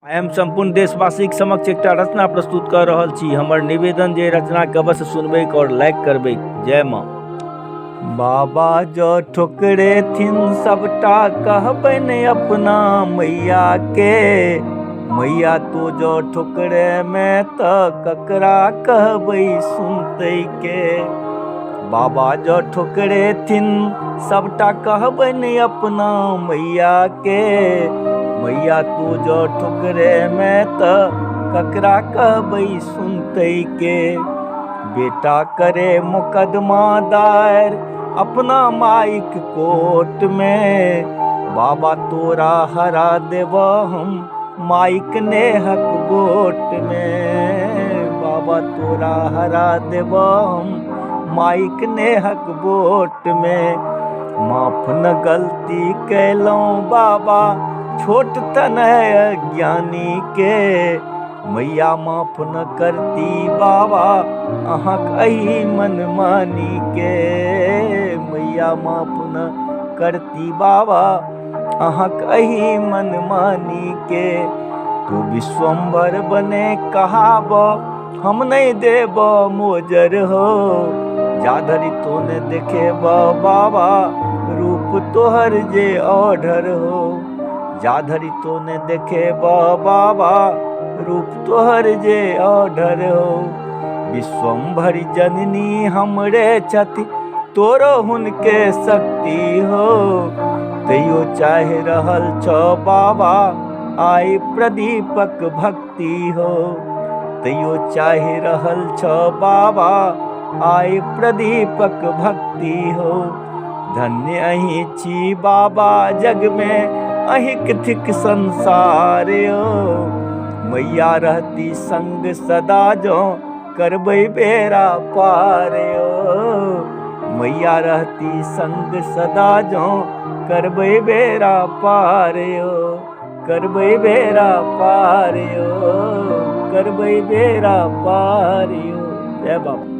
आइ हम सम्पूर्ण देशवासीक समक्ष एकटा रचना प्रस्तुत कऽ रहल छी। हमर निवेदन जे रचनाके अवश्य सुनबैक आओर लाइक करबैक। जय माँ। बाबा जँ ठोकरेथिन सबटा कहबनि अपना मैयाके, मैया तो जँ ठोकरेमे तऽ ककरा कहबै सुनतै के। बाबा जँ ठोकरेथिन सबटा कहबनि अपना मैयाके, मैया तू जँ ठोकरेमे तऽ ककरा कहबै सुनतै के। बेटा करे मोकदमा दायर अपना माइक कोर्टमे, बाबा तोरा हरा देबऽ हम माइक नेहक वोटमे, बाबा तोरा हरा देबऽ हम माइक नेहक वोटमे। माफ न गलती कयलहुँ बाबा छोट तनय अज्ञानीके, मैया माफ न करती बाबा अहाँक एहि मनमानीके, मैया माफ न करती बाबा अहाँक एहि मनमानीके। तू विश्वम्भर बने कहाब हम नहि देब मोजर हो, जाधरि तो ने देखेब बाबा रूप तोहर जे ऑर्डर हो, जाधरि तो ने देखेब बाबा रूप तोहर जे ऑर्डर हो। विश्वम्भर जननी हमरे छथि तोरो हुनके शक्ति हो, तैयो चाहि रहल छौ बाबा आइ प्रदीपक भक्ति हो, तैयो चाहि रहल छौ बाबा आइ प्रदीपक भक्ति हो। धन्य अहीं छी बाबा जगमे अहीँक थिक संसार यो, मैया रहती संग सदा जँ करबै बेड़ा पार यो, मैया रहती संग सदा जँ करबै बेड़ा पार यो, करबै बेड़ा पार यो, करबै बेड़ा पार यो। जय बाबा।